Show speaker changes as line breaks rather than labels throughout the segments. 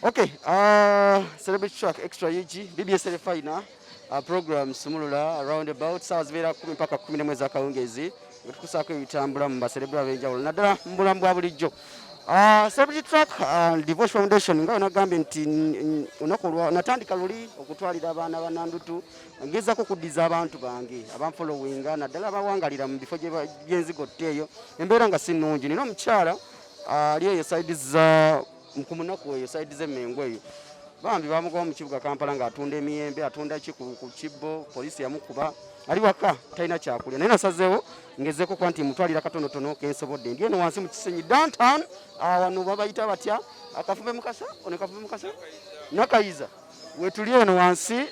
Okay, Celebrity Track Extra UG, BBS Terefayina, program Sumulula roundabout saawa zibeera 10 mpaka 11 ez'akawungeezi nga tukusaako ebitambula mu baserebula ab'enjawulo naddala mu bulamu bwa bulijjo. Celebrity Track, Devosh Foundation, nga wenagambye nti olunaku olwa natandika luli okutwalira abaana ba Nandutu, ngezaako okuddiza abantu bange abanfollowinga naddala abawangalira mu bifo gyenzigotta eyo embeera nga si nnungi. Nina omukyala ali eyo side za ku munaku eyo side z'Emmengo eyo, bambi bamugoba mu kibuga Kampala ng'atunda emiyembe, atunda ki ku kibbo, poliisi yamukuba, ali waka talina kyakulya, naye nasazeewo ngezeeko kuba nti mutwalira katonotono kensobodde. Ndi eno wansi mu Kisenyi downtown, wano babayita batya, Akafumbe Mukasa, ono Kafumbe Mukasa Nakayiza wetuli eno wansi,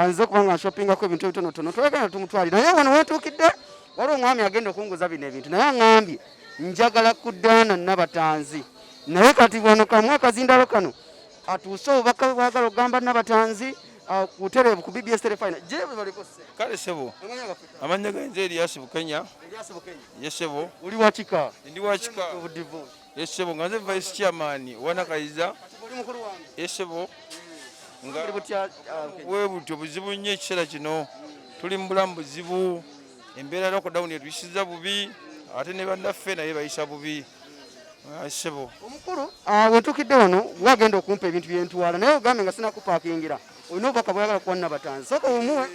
nze kubanga nshoppingako ebintu ebitonotono twegenda tumutwalira. Naye wano wetuukidde waliwo omwami agenda okunguza bino ebintu, naye aŋŋambye njagala kudaana Nabatanzi, naye kati wano kamu akazindalo kano atuuse obubaka bwe bwagala okugamba Nabatanzi kutereevu ku BBS Terefayina gye baliko se.
Kale sebo, amannya ganze Elias Bukenya.
Elias Bukenya.
Ye sebo.
Oli wa kika?
Ndi wa kika. Ye sebo, nga nze vice chairman wa Nakayiza.
Oli mukulu wange.
Ye sebo. Nga
Buli butya,
bwe butyo buzibu nnyo ekiseera kino, tuli mu bulamu buzibu, embeera ya lockdown etuyisiza bubi, ate ne bannaffe naye bayisa bubi. Sebo.
Omukulu, wentuukidde wano wagenda okumpa ebintu byentwala, naye ogambe nga sinakupaakingira olina obubaka bweyagala kuwa Nabatanzi, sooka omuwe.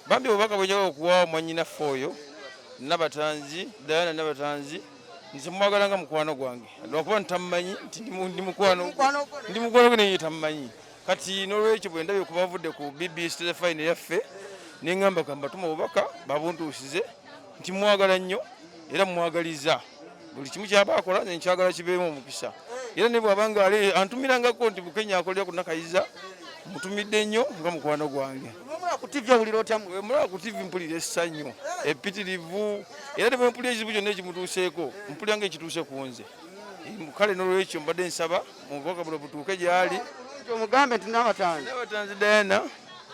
Bambi obubaka bwenjagala okuwa mwannyinaffe oyo Nabatanzi, Diana Nabatanzi, nze mwagala nga mukwano gwange, lwakuba ntammanyi nti ndi mukwano ndi mukwano gwe naye tammanyi. Kati n'olwekyo bwe ndabye kuba bavudde ku BBS Terefayina yaffe, ne ŋŋamba kambatuma obubaka babuntuusize nti mwagala nnyo era mwagaliza buli kimu kyaba akola, nze nkyagala kibeemu omukisa. Era ne bw'aba nga ali antumirangako nti Bukenya akolera ku Nakayiza, mutumidde nnyo nga mukwano gwange.
Omulaba ku TV owulira otya?
Bwe mulaba ku TV mpulira essanyu eppitirivu, era ne bwe mpulira ekizibu kyonna ekimutuuseeko mpulira nga ekituuse ku nze. Kale n'olwekyo mbadde nsaba mu bubaka buno butuuke gy'ali,
omugambe nti Nabatanzi,
Nabatanzi Diana,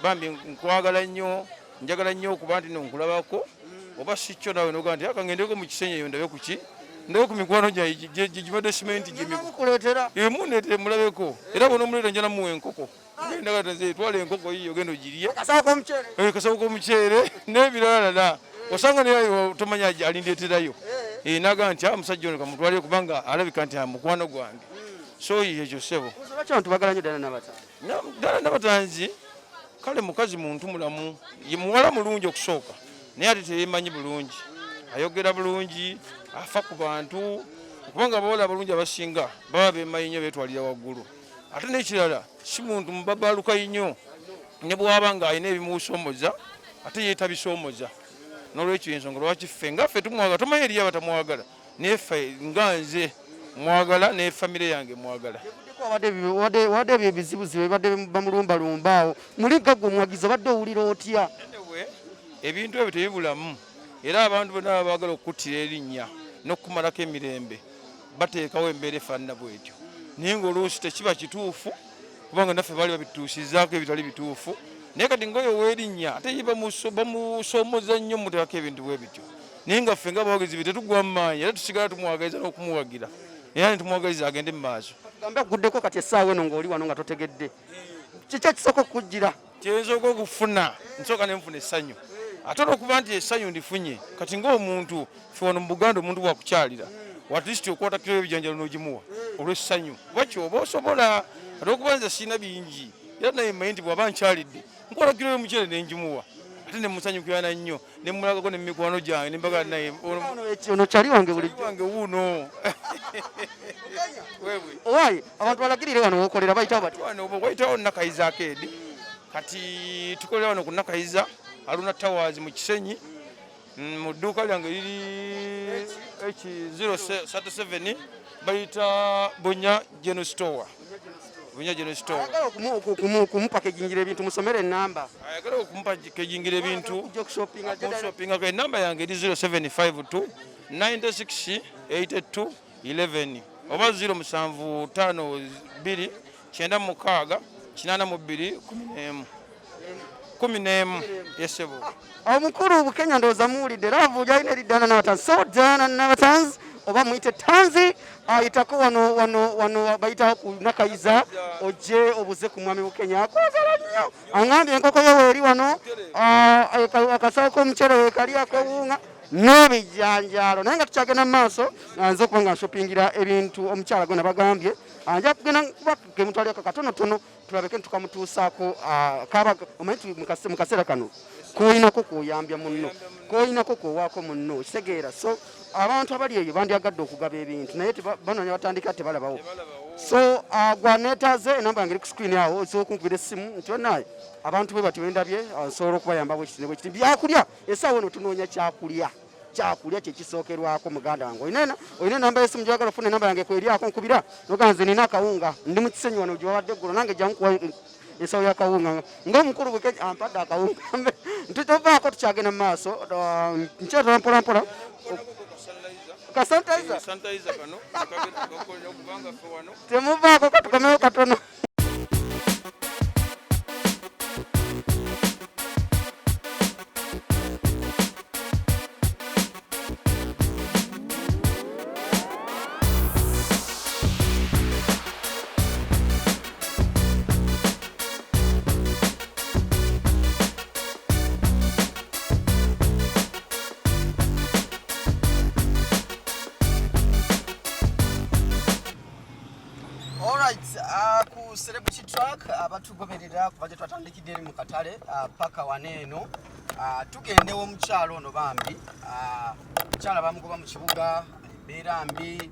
bambi nkwagala nnyo, njagala nnyo okuba nti no nkulabako, oba si kyo nawe nogaa nti aka ngendeko mu Kisenyi eyo ndabe ku ki, ndabe ku mikwano gyange gibadde simenti.
Gyemikuleetera.
Emundeetere mulabeko, era bwona omuleeta njala muwa enkoko, genda kati twala enkoko yiyo genda ogirye.
Kasawo k'omuceere.
Kasawo k'omuceere n'ebirala ddala osanga naye tomanya alindeeterayo. Naga nti musajja ono kamutwalire kubanga alabika nti mukwano gwange, so ekyo sebo.
Lwaki abantu bagala nnyo Diana Nabatanzi?
Diana Nabatanzi kale mukazi muntu mulamu, ye muwala mulungi okusooka, naye ate teyemanyi bulungi, ayogera bulungi, afa ku bantu, kubanga abawala abalungi abasinga baba bemanyi nnyo, beetwalira waggulu. Ate n'ekirala si muntu mubabaluka nnyo, ne bw'aba ng'alina ebimusomoza ate yeetabisoomoza. N'olwekyo ensonga lwaki ffe nga ffe tumwagala, tomanyi eriyo abatamwagala, naye ffe nga nze mwagala ne famire yange mwagala.
Wadde ebyo ebizibuzibu ebibadde bamulumbalumba awo muli gagwe omuwagizi obadde owulira otya?
Anyway, ebintu ebyo tebibulamu, era abantu bonna baba baagala okukuttira erinnya n'okukumalako emirembe bateekawo embeera efaanana bwetyo, naye ng'oluusi tekiba kituufu, kubanga naffe baali babituusizaako ebitali bituufu. Naye kati ngaoyo ow'erinnya ate ye bamusoomoza nnyo, muteekako ebintu bwe bityo, naye nga ffe nga abawagizi be tetugwa mu maanyi, era tusigala tumwagaliza n'okumuwagira, era ne tumwagaliza agende mu maaso.
Gambe aguddeko kati essaawa eno ng'oli wano nga totegedde kiki ekisooka okukujjira?
Kyensooka okufuna, nsooka ne nfuna essanyu, ate olwokuba nti essanyu ndifunye kati ng'omuntu, ffe wano mu Buganda omuntu bwakukyalira at least okwata kiro y'ebijanjalo n'ogimuwa olw'essanyu, kuba kyoba osobola. Ate okuba nze sirina bingi, era naye mmanyi nti bw'aba nkyalidde nkwata kiro y'omuceere ne ngimuwa, ate ne musanyukirana nnyo ne mulagako ne mikwano gyange ne mbagala naye
ono kyali wange bulijjo
wange wuuno.
Owaaye abantu balagirire wano wokolera, bayitawo batya?
Wano wayitawo Nakayiza Arcade. Kati tukolera wano ku Nakayiza Aluna Towers mu Kisenyi, mu dduuka lyange liri H037, bayita Bunya General Store, Bunya General Store.
Ayagala okumupakegingira ebintu, musomere enamba.
Ayagala okumupakegingira ebintu
okujja okushoppinga.
Okushoppingako, enamba yange eri 0752 96 82 11 oba 0752 96 82 11 11, yesebo.
Omukulu Bukenya ndowooza muwulidde love gyalina eri Diana Nabatanzi. So Diana Nabatanzi. Oba muyite Tanzi, ayitako wano wano wano bayita ku Nakayiza, ojje obuze ku mwami Bukenya, akwagala nnyo. Aŋambye enkoko yo weeri wano, akasawo k'omuceere weekali, ak'obuwunga n'ebijanjaalo. Naye nga tukyagenda mu maaso, nze okuba nga nshopingira ebintu omukyala gwe nabagambye, nja kugenda kuba gemutwalirako katonotono tulabeke ntukamutuusaako. Kaba omanyi mu kaseera kano koyinako kwoyambya munno, koyinako kwowaako munno, kitegeera. So abantu abali eyo bandyagadde okugaba ebintu, naye banoonya batandika tebalabawo. So gwaneetaaze, enamba yange eri ku screen awo, osobola okunkubira essimu nti banaye abantu bwe bati wendabye, nsobola okubayamba bwekiti ne bwekiti. Byakulya, essaawa eno tunoonya kyakulya, kyakulya kyekisookerwako. Muganda wange, olina enamba y'essimu gyagala ofuna, enamba yange kweryako, nkubira noga nze nina akawunga, ndi mu Kisenyi wano gye wabadde eggulo, nange jangu kuwa ensawo y'akawunga ng'omukulu Bukenya ampadde akawunga. Ntitovaako, tukyagenda mu maaso, nkyetala mpola mpola. Ka sanitizer.
Sanitizer kano kakolera kubanga ffe wano.
Temuvaako, katukomewo katono. Alright, ku Celebrity Track abatugoberera kuva gye twatandikidde eri mu katale paka wano eno, tugendewo omukyalo ono bambi, omukyala bamugoba mu kibuga, embeera mbi,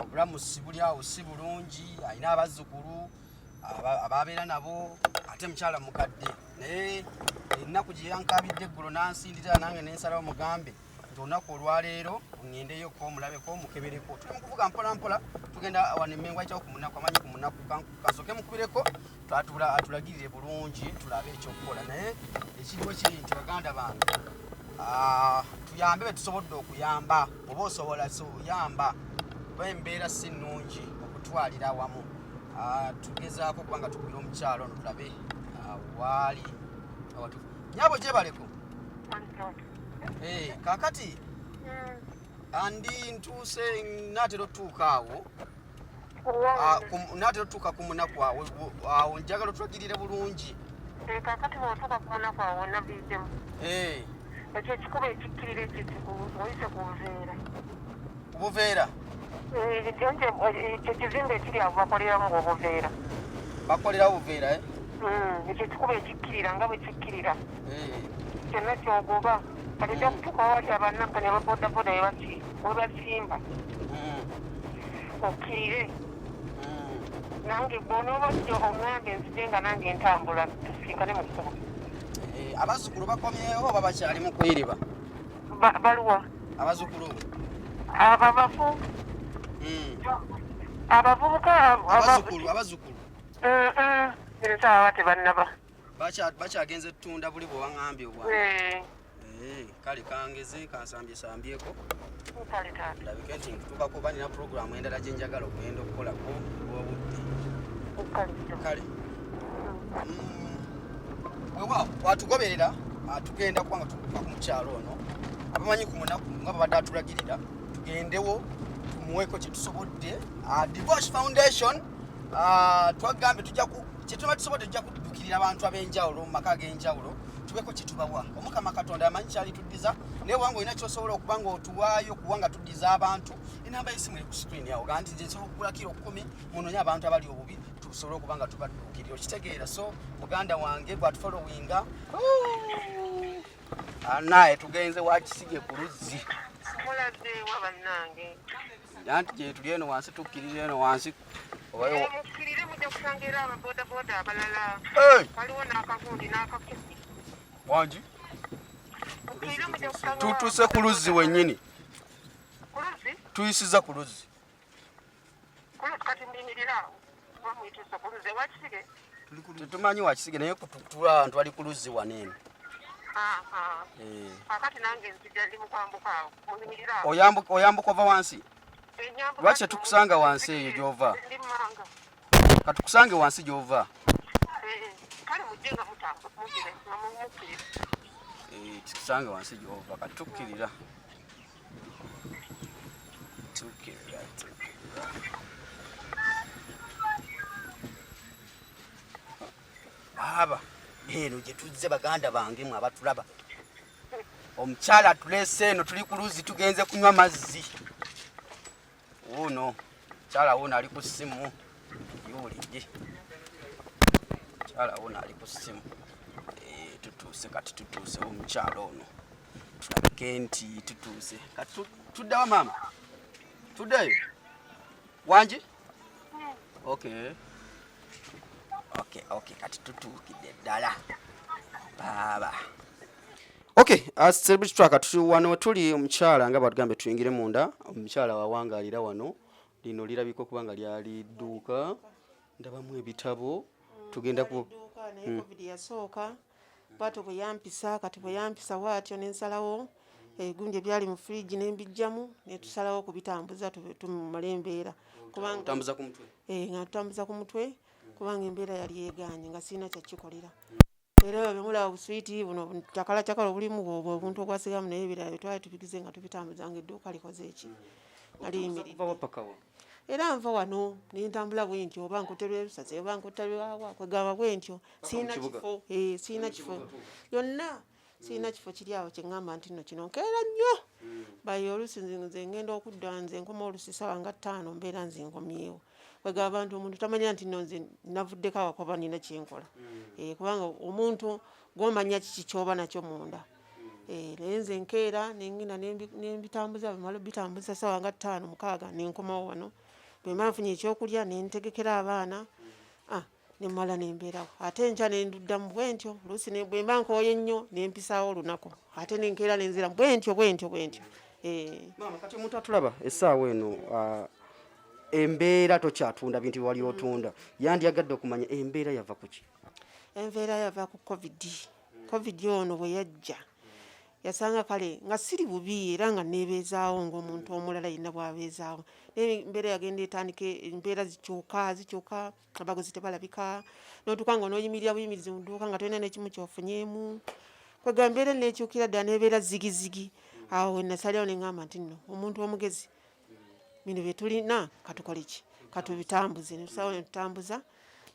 obulamu si buli awo si bulungi, alina abazzukulu ababeera nabo, ate mukyala mukadde. Naye ennaku gye yankabidde eggulo n'ansindira, nange nensalawo mugambe nti olunaku olwaleero ŋŋendeyo ko omulabeko, omukebereko. Tuli mu kuvuga mpola mpola, tugenda wano Emmengo, ayitawo ku munaku, amanyi ku munaku. Kasooke mukubireko atulagirire bulungi, tulabe ekyokukola. Naye ekiriwo kiri nti baganda bange, tuyambe be tusobodde okuyamba. Oba osobola yamba, kuba embeera si nnungi okutwalira awamu. Tugezaako okuba nga tukubira omukyalo ono, tulabe waali awatuufu. Nyabo, gyebaleko. Kakati andi ntuuse, naatera otutuuka awo, naatera otutuuka ku munaku awo awo, njagala otulagirire bulungi.
Kakati bw'otuuka ku munaku awo wonna biijemu, ekyo ekikubo ekikkirira ekyo oyise ku buveera.
Ku buveera.
Ekyo ekizimbe ekiri awo bakoleramu obuveera.
Bakolerawo buveera, eh?
Ekyo ekikubo ekikkirira nga bwe kikkirira kyonna kyogoba, kati ojja kutuuka wali abanampani aba bodaboda we basimba, okkirire. Nange bw'onooba ojja oŋŋambe, nzije nga nange ntambula, tusinkane mu kkubo.
Abazzukulu bakomyewo oba bakyali mu kweriba?
Baluwa?
Abazzukulu.
Abo abafu? Abavubuka?
Abazzukulu, abazzukulu.
Ensaawa tebannaba.
Bakyagenze ttunda buli bwe waŋŋambye obwana. Kale kangeze kansambye sambyeko.
Kale taata.
Ndabike nti nkutuukako, oba nina puroguramu endala gye njagala okugenda okukolako olw'obudde.
Kale.
Kale. Weewaawo watugoberera, tugenda kuba nga tutuuka ku mukyalo ono abamanyi ku munaku nga babadde atulagirira, tugendewo tumuweeko kye tusobodde. Divosh Foundation, twagambye tujja ku kyetuba tusobodde tujja kuddukirira abantu ab'enjawulo mu maka ag'enjawulo, tubeko kye tubawa. Omukama Katonda amanyi kyali tuddiza, naye wanga olina kyosobola okuba nga otuwaayo kuba nga tuddiza abantu, enamba y'essimu eri ku screen awo. Gaa nti nze nsobola okugula kiro 10, munonye abantu abali obubi tusobole okuba nga tubadduukirira, okitegeera. So muganda wange gwatufollowinga naye tugenze wakisige ku luzzi.
Mulazeewa bannange?
Anti gye tuli eno wansi, tukkirira eno wansi obayo.
Mukkirire, mujja kusanga era ababodaboda abalala.
Hey!
Waliwo n'akagundi n'akakubi.
Wangi.
Mukkirire, mujja kusanga.
Tutuuse ku luzzi wennyini.
Ku luzzi?
Tuyisiza ku luzzi.
Ku luzzi, kati muyimirira awo kuba muyituuse ku luzzi ewakisige.
Tetumanyi wakisige, naye tuli abantu bali ku luzzi wano eno.
Kakati nange nzija, ndi mukwambuka awo, muyimirira awo.
Oyambuka ova wansi?
Enyambuka.
Lwaki tetukusanga wansi eyo gy'ova?
Ndi mmanga.
Katukusange wansi gy'ova.
Kale mujje nga mutambula, mugire nga mukkirira.
Tukusange wansi gy'ova, katukkirira. Tukkirira, tukkirira. Baaba, eno gye tuzze baganda bange mwe abatulaba. Omukyala atuleese eno, tuli ku luzzi tugenze kunywa mazzi. Wuuno mukyala wuuno ali ku ssimu, yuwulidde. Mukyala wuuno ali ku ssimu. Eh, tutuuse kati, tutuuse omukyala ono tulabike nti tutuuse kati. Tuddawa maama? Tuddeyo wangi? Okay, kati tutuukidde ddala baaba. Okay, celebrity track, tuli wano, tuli omukyala nga batugambye tuyingire munda. Omukyala wawangalira wano, lino lirabika okuba nga lyali dduuka, ndabamu ebitabo, tugenda ku
Dduuka, naye COVID yasooka bwatyo bwe yampisa. Kati bwe yampisa bwatyo, nensalawo egundi ebyali mu fridge nembijjamu, netusalawo okubitambuza tumale embeera kubanga
Otambuza ku mutwe?
Eh, nga tutambuza ku mutwe kubanga embeera yali egaanye nga sirina kyakikolera. Era bwe mulaba buswiti buno cakalacakala obulimu bwobwo obuntu obwasigamu, naye ebirala bye twali tubigize nga tubitambuza nga edduuka likoze eki nga liyimiridde.
Kuva wa paka wa?
Era nva wano nentambula bwe ntyo, oba nkutte lwerusaze oba nkutte lwawa, kwegamba bwe ntyo, sirina
Kibuga?
kifo, eh, sirina kifo yonna, sirina kifo kiri awo kyeŋŋamba nti nno kino nkeera nnyo baye. Oluusi nze ngenda okudda, nze nkoma oluusi ssaawa nga 5, mbeera nze nkomyewo. Kwegamba nti omuntu tamanya nti nno nze navuddeko awaka oba nina kyenkola. Eh, kubanga omuntu gwomanya kiki kyoba nakyo munda. Eh, naye nze nkeera nengenda nembitambuza, bwemala bitambuza ssaawa nga 5, 6, nenkomawo wano. Bwe mba nfunye ekyokulya nentegekera abaana, ah, nemala nembeerawo, ate enkya nenduddamu bwentyo. Oluusi bwe mba nkooye nnyo nempisaawo olunaku, ate nenkeera nenziramu bwentyo bwentyo bwentyo. Eh.
Maama, kati omuntu atulaba essaawa eno, embeera tokyatunda bintu byewali otunda, yandyagadde okumanya embeera yava ku ki?
Enveera yava ku COVID. COVID ono bwe yajja yasanga kale nga siri bubi era nga neebeezaawo ng'omuntu omulala yenna bw'abeezaawo, naye embeera yagenda etandika, embeera zikyuka zikyuka, abaguzi tebalabika, n'otuuka nga onooyimirira buyimirizi mu dduuka nga tolina n'ekimu ky'ofunyeemu. Kwegamba embeera neekyukira ddala neebeera zigizigi. Awo we nasalirawo ne ŋŋamba nti nno omuntu omugezi, bino bye tulina katukole ki, katubitambuze. Ne tusalawo ne tutambuza,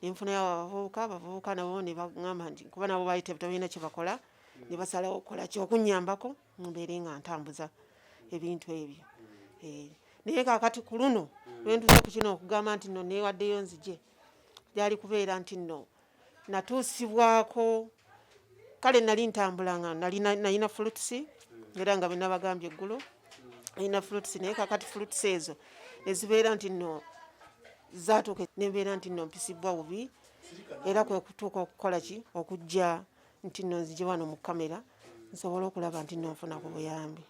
nenfunayo abavubuka. Abavubuka nabo ne baŋŋamba nti kuba nabo baali tebalina kye bakola, ne basalawo okukola ki, okunnyambako mbeere nga ntambuza ebintu ebyo. Eh, naye kaakati ku luno lwe ntuuse ku kino okugamba nti nno neewaddeyo nzije, gyali kubeera nti nno natuusibwako. Kale nali ntambula nga nalina fruits, era nga bwe nabagambye eggulo nalina fruits, naye kaakati fruits ezo ne zibeera nti nno zaatuuka nembeera nti nno mpisibwa bubi, era kwe kutuuka okukola ki, okujja nti nno nzije wano mu kamera nsobole okulaba nti nno nfuna ku buyambi.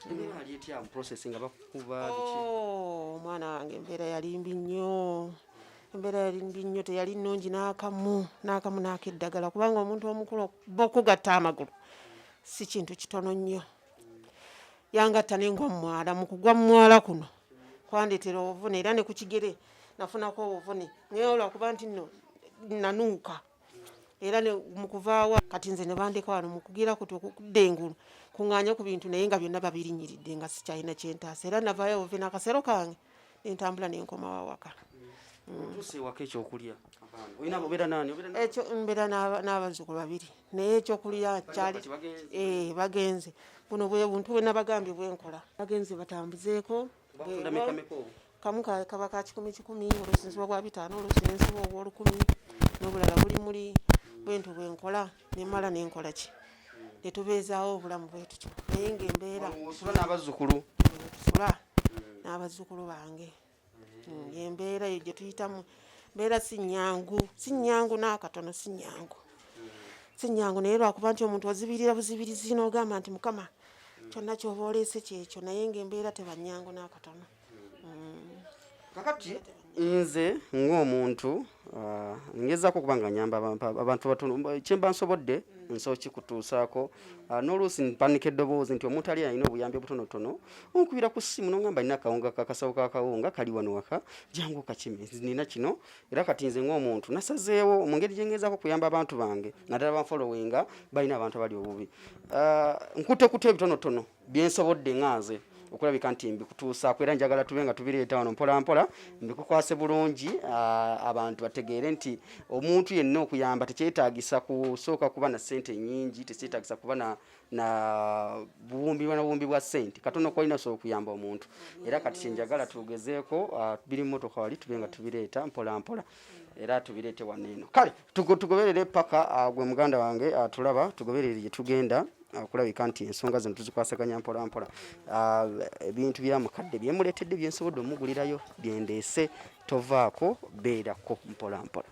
Embeera yali etya mu process nga bakukuba biki?
Oh, omwana wange, embeera yali mbi nnyo, embeera yali mbi nnyo, teyali nnungi n'akamu n'akamu n'akeddagala, kubanga omuntu omukulu okuba okugatta amagulu si kintu kitono nnyo. Yangatta nengwa mu mwala. Mu kugwa mu mwala kuno kwandeetera obuvune, era ne ku kigere nafunako obuvune, naye olwakuba nti nno nanuuka era ne mu kuvaawa kati nze ne bandeka wano mu kugira kuti okudda engulu kuŋŋaanye ku bintu, naye nga byonna babirinnyiridde nga sikyalina kyentaasa, era navaayo obuve n'akasero kange nentambula nenkomawo awaka.
Otuuse ewaka, ekyokulya abaana olina, obeera naani? Obeera
Ekyo mbeera n'abazzukulu babiri, naye ekyokulya kyali
Kati bagenze?
Eh, bagenze. Buno bwe buntu bwe nabagambye bwenkola, bagenze batambuzeeko.
Batunda meka meka obwo?
Kamu kaba ka 100 100, oluusi nsiba bwa 50, oluusi nensiba obw'olukumi, n'obulala buli muli bwentyo bwenkola, nemala nenkola ki, netubeezaawo obulamu bwe tutyo, naye ng'embeera
Osula n'abazzukulu?
Tusula n'abazzukulu bange. Embeera eyo gye tuyitamu, mbeera si nnyangu, si nnyangu n'akatono, si nnyangu, si nnyangu, naye lwakuba nti omuntu ozibirira buzibirizi n'ogamba nti Mukama kyonna ky'oba oleese kyekyo, naye ng'embeera teba nnyangu n'akatono.
Kakati nze ng'omuntu, ngezaako okuba nga nyamba abantu batono kyemba nsobodde, nsobola kikutuusaako. N'oluusi mpanika eddoboozi nti omuntu ali alina obuyambi obutonotono, onkubira ku ssimu nongamba nina akawunga, kakasawo kakawunga kali wano waka, jangu okakime, nina kino. Era kati nze ng'omuntu nasazeewo mu ngeri gye ngezaako okuyamba abantu bange, naddala banfollowinga balina abantu abali obubi. Nkuttekutte ebitonotono byensobodde nga nze. okulabika nti mbikutuusaako era njagala tube nga tubireeta wano mpola mpola mbikukwase bulungi abantu bategeere nti omuntu yenna okuyamba tekyetaagisa kusooka kuba na ssente nyingi, tekyetaagisa kuba na buwumbi na buwumbi bwa ssente, katono kolina osobola okuyamba omuntu. Era kati kyenjagala tugezeeko, biri mu motoka wali, tube nga tubireeta mpola mpola era tubireete wano eno. Kale tugoberere paka gwe muganda wange tulaba, tugoberere gye tugenda okulabika nti ensonga zino tuzikwasaganya mpola mpola. Ebintu bya mukadde byemuleetedde byensobodde omugulirayo byendeese, tovaako, beerako mpola mpola.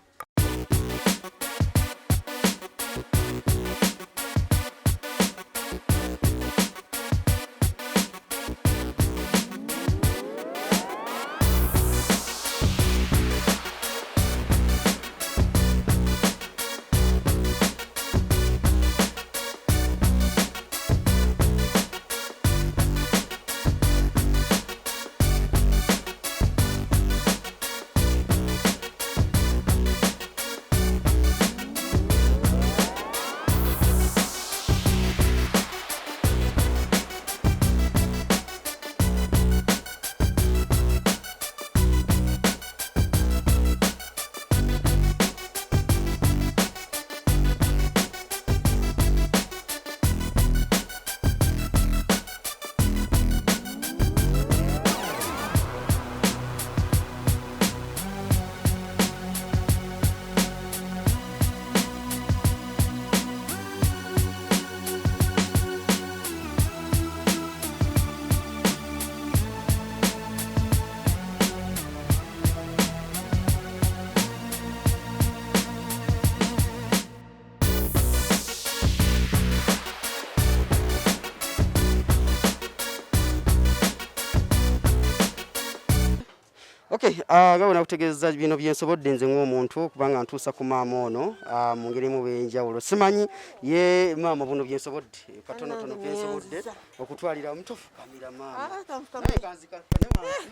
Okay, nga bwe nakutegeeza bino byensobodde nze ng'omuntu kubanga ntuusa ku maama ono mu ngeri emu bw'enjawulo. Simanyi ye maama buno byensobodde katonotono byensobodde okutwalira omutuufu kamira maama.
Naye kanzikakkane wansi.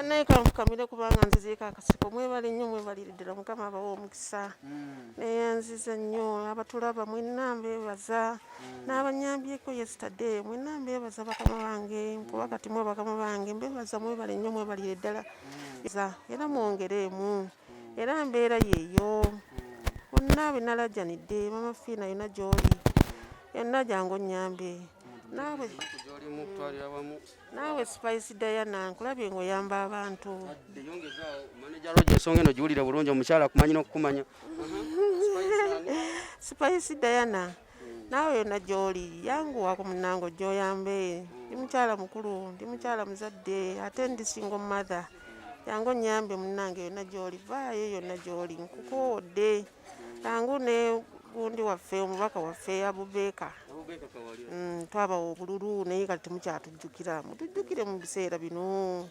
Naye kanfukamire kubanga nziziiko akasiko. Mwebale nnyo, mwebalire ddala, Mukama abawe omukisa. Neyanziza nnyo abatulaba mwenna, mbeebaza n'abanyambyeko yesterday mwenna, mbeebaza bakama bange, kuba kati mwe bakama bange. Mbeebaza, mwebale nnyo, mwebalire ddala era mwongereemu. Era mbeera yeeyo bonna be nalaajanidde, Mama Fiina yonna gy'oli yonna, jangu onnyambe naawe.
Gy'olimu kutwalira wamu.
Naawe Spice Diana, nkulabye ng'oyamba abantu.
Yongezaawo manager Roger, ensonga eno giwulire bulungi, omukyala kumanyi n'okukumanya.
Spice Diana, naawe yonna gy'oli, yanguwako munnange ojja oyambe. Ndi mukyala mukulu, ndi mukyala muzadde, ate ndi single mother. Jangu onnyambe munnange, yonna gy'oli, vaayo yonna gy'oli, nkukoowodde. Jangu ne gundi waffe, omubaka waffe Abubeeka. Twabawa obululu naye kati temukyatujjukira, mutujjukire mu biseera bino.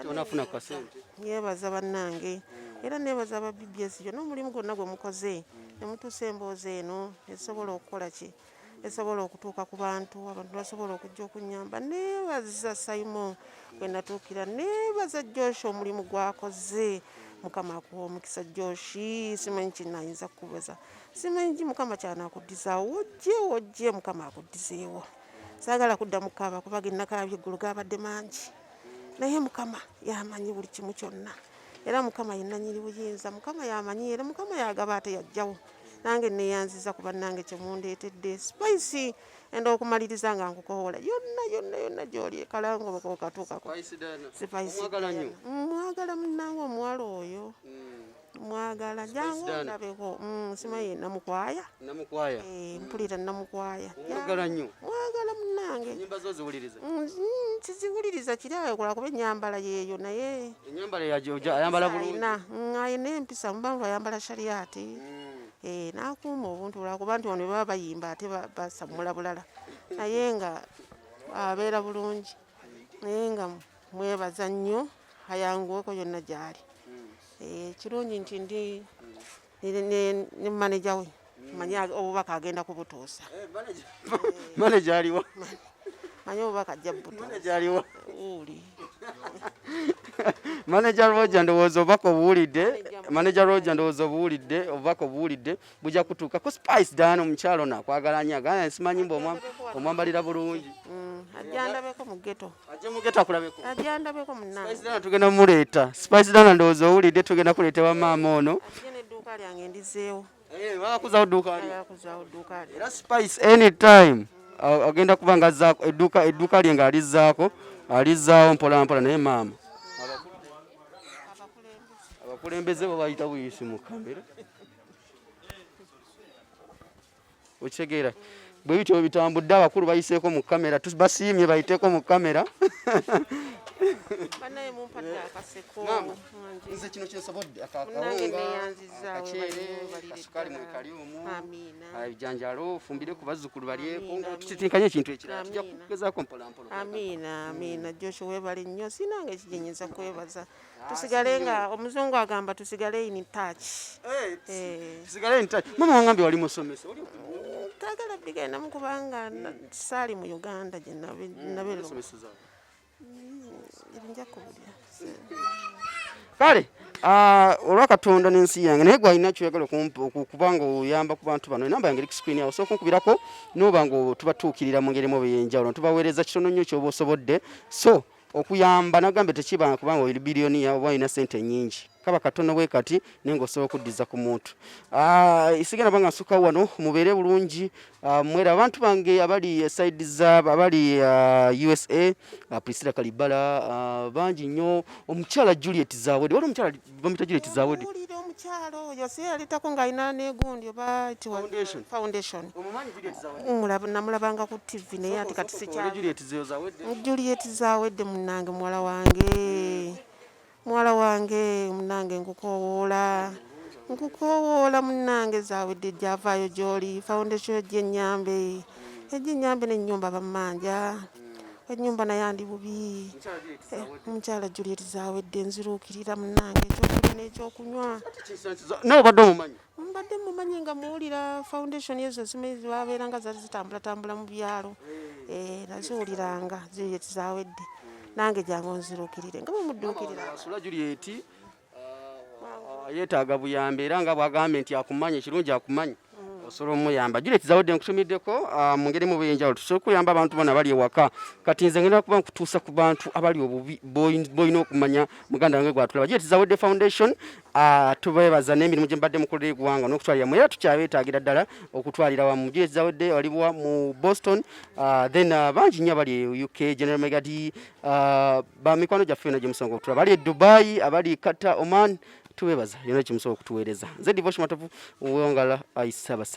Onafuna kasente.
Neebaza bannange era neebaza aba BBS yonna omulimu gwonna gwe mukoze ne mutuusa emboozi eno esobola okukola ki, esobola okutuuka ku bantu, abantu basobola okujja okunnyamba. Neebaza Simon gwe natuukira, neebaza Josh omulimu gwakoze. Mukama akuwa omukisa Josh, simanyi kinayinza kukubaza, simanyi ki Mukama kyanakuddizaawo. Wojje wojje, Mukama akuddizeewo. Saagala kudda mu kaaba kuba ge nakaabye eggulu gaabadde mangi, naye Mukama yamanyi buli kimu kyonna, era Mukama ye nannyini buyinza. Mukama yamanyi era Mukama yagaba ate yajjawo. Nange neeyanziza ku bannange kye mundeetedde. Spice, enda okumaliriza nga nkukowoola yonna yonna yonna gy'oli ekalango okatuukako. Spice, mwagala munnange omuwala oyo, mwagala, jangu ondabeko. Simanyi Namukwaya.
Namukwaya.
Mpulira Namukwaya.
Mwagala nnyo.
Mwagala munnange.
Ennyimba zo ziwuliriza?
Kiziwuliriza kiri awo kuba ennyambala yeeyo naye.
Ennyambala ayambala bulungi.
Alina empisa, mubanvu ayambala shariati, n'akuuma obuntu, lwakuba nti wano baba bayimba ate basammula bulala, naye nga abeera bulungi. Naye nga mwebaza nnyo, ayanguweko yonna gy'ali. Kirungi nti ndi ne maneja we, manyi obubaka agenda kubutuusa.
Maneja aliwa?
Manyi obubaka ajja butuusa.
Maneja aliwa?
Uli.
Manager Roger, ndowooza obubaka obuwulidde. Manager Roger, ndowooza obuwulidde, obubaka obuwulidde, bujja kutuuka ku Spice Diana. Omukyalo ono akwagala nnyo, agamba simanyi mbu omwambalira bulungi.
Ajja ndabeko mu ghetto.
Ajje mu ghetto akulabeko.
Ajja ndabeko munnange.
Spice Diana tugenda muleeta. Spice Diana ndowooza owulidde, tugenda kuleeta wa maama ono.
Ajje n'edduuka lyange ndizeewo.
Eh, bakuzawo dduuka lyo.
Bakuzawo dduuka lyo.
Era Spice anytime agenda kuba nga azzaako edduuka lye ng'alizzaako, alizzaawo mpola mpola. Naye maama, abakulembeze bo bayita buyisi mu kamera. Okitegeera bwe bityo bwe bitambudde, abakulu bayiseeko mu kamera, basiimye bayiteko mu kamera.
Bannaye mumpadde akaseko.
Maama,
Nje.
nze kino kyensobodde.
Munnange
Akawunga,
neeyanzizza,
akaceere,
weebale,
kasukaali
ddala.
mwekali omwo.
Amiina.
Ebijanjaalo ofumbire ku bazzukulu balyeko
Amiina,
nga
amiina.
tusitinkanye ekintu ekirala, tujja
Amiina.
kugezaako mpola mpola.
Amiina, amiina. Joshua, weebale nnyo. Sinange kijenyeza kwebaza. Tusigale nga omuzungu agamba, tusigale in touch. Eh.
Tusigale in touch. Mama, wangambye wali musomesa. Oli
Tagala bigendamu kubanga saali mu Uganda gye nabeerera.
osomeseza?
Nja kubulya.
Kale olwa Katonda n'ensi yange, naye gwalina kyoyagala okuba nga oyamba ku bantu bano, enamba yange eri ku screen awo, osooka onkubirako noba nga tubatuukirira mu ngeri emu ey'enjawulo, tubaweereza kitono nnyo kyoba osobolodde. So okuyamba nagambye tekibanga kubanga oli biliyoniya oba olina sente nnyingi, kaba katono bwe kati naye ng'osobola okuddiza ku muntu. Sigenda banga nsuka wano, mubeere bulungi. Mwera abantu bange abali side za abali USA, Priscilla Kalibala, bangi nnyo, omukyala Juliet Zawedi, waliwo omukyala bamuyita Juliet Zawedi.
Owulira omukyala oyo si yaleetako ng'alina n'egundi oba
Foundation.
Foundation.
Omumanyi Juliet Zawedi?
Namulabanga ku TV naye ati kati sikya.
Juliet Zawedi.
Juliet Zawedde munnange, muwala wange, muwala wange munnange, nkukoowoola, nkukoowoola munnange Zawedde, gyavaayo gy'oli, foundation gyenyambe, egyenyambe n'ennyumba bammanja ennyumba naye andi bubi. Omukyala Juliet Zawedde, nziruukirira munnange, ekyokulya n'ekyokunywa.
Nawe obadde omumanyi?
Mbadde mumanyi nga muwulira foundation ezo zimanyi babeera nga zali zitambulatambula mu byalo. Naziwuliranga. Juliet Zawedde nange jangu nziruukirire nga bwemudduukirira.
Asula Juliet yeetaaga buyambi, era nga bwagambye nti akumanyi, ekirungi akumanyi, osobola omuyamba. Juliet Zawedde, nkutumiddeko mu ngeri mu byenjawulo tusobola okuyamba abantu bano abali ewaka. Kati nze ngenda kuba nkutuusa ku bantu abali obubi b'olina okumanya. Muganda wange gwatulaba, Juliet Zawedde Foundation, tubeebaza n'emirimu gye mbadde mukolera eggwanga n'okutwalira mu, era tukyabeetaagira ddala okutwalira wamu. Juliet Zawedde waliwa mu Boston, then bangi nnyo abali e UK, General Megadi, bamikwano gyaffe yonna gye musonga okutulaba, abali e Dubai, abali Qatar, Oman, tubeebaza yonna kyemusobola okutuweereza. Nze Devotion Matovu, wongala ayi Ssaabasajja.